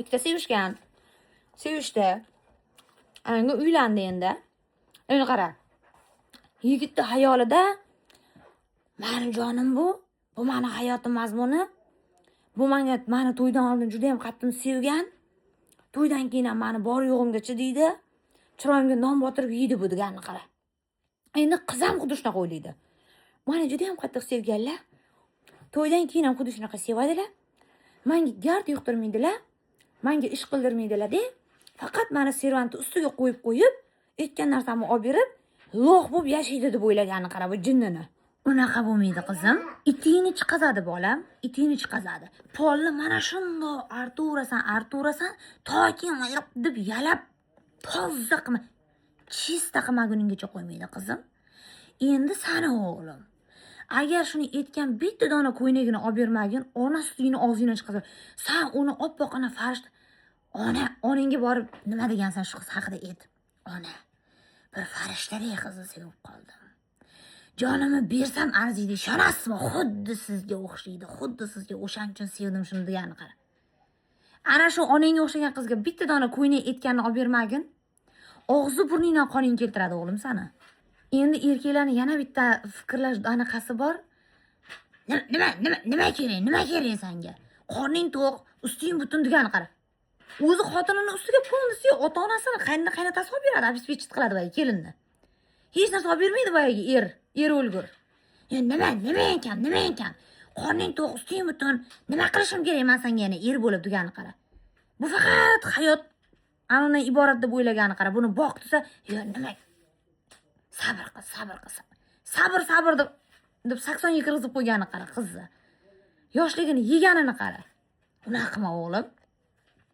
Ikkita sevishgan. Sevishdi. Ana uylandi endi. Endi qara. Yigitni xayolida mani jonim bu, bu mani hayotim mazmuni. Bu menga mani to'ydan oldin juda ham qattiq sevgan. To'ydan keyin ham mani bor yo'g'imgacha deydi. Chiroyimga non botirib yeydi bu deganini qara. Endi qiz ham xuddi shunaqa o'ylaydi. Mani juda ham qattiq sevganlar. To'ydan keyin ham xuddi shunaqa sevadilar. Menga gard yuqtirmaydilar. Menga ish qildirmaydilar-de. Faqat mani servantni ustiga qo'yib qo'yib, aytgan narsamni olib berib, лох bo'lib yashaydi deb o'ylaganini qara bu jinnini. Unaqa bo'lmaydi, qizim. Itingni chiqazadi, bolam, itingni chiqazadi. Polni mana shundoq artaverasan, artaverasan, toki deb yalab toza qilma, чисто qilmaguninggacha qo'ymaydi, qizim. Endi sani o'g'lim. Agar shuni aytgan bitta dona ko'ylagini olib bermagin, ona sutingni og'zingdan chiqazadi. San uni oppoq ana farishta ona, onangga borib nima degansan shu qiz haqida ayt. Ona, bir farishtadek qizni sevib qoldim. Jonimni bersam arziydi, ishonasizmi? Xuddi sizga o'xshaydi, xuddi sizga, o'shaning uchun sevdim shuni deganini qara. Ana shu onangga o'xshagan qizga bitta dona ko'ylak aytganini olib bermagin. Og'zi burningdan qoning keltiradi, o'g'lim, sani. Endi erkaklarni yana bitta fikrlash anaqasi bor. Nima kerak? Nima kerak senga? Qorning to'q, usting butun degani qara. O'zi xotinini ustiga полностью ota-onasini, qayna qaynotasi olib beradi, обеспечить qiladi boyagi kelinni. Hech narsa olib bermaydi boyagi er, er o'lgur. Ya nima ekan, nima ekan? Qorning to'q, usting butun, nima qilishim kerak man senga yana er bo'lib degani qara. Bu faqat hayot ana undan iborat deb o'ylagani qara. Buni boq desa, yo nima, sabr qil, sabr qil, sabr, sabr deb 80 ga kirgizib qo'ygani qara qizni. Yoshligini yeganini qara. Unaqa qilma, o'g'lim.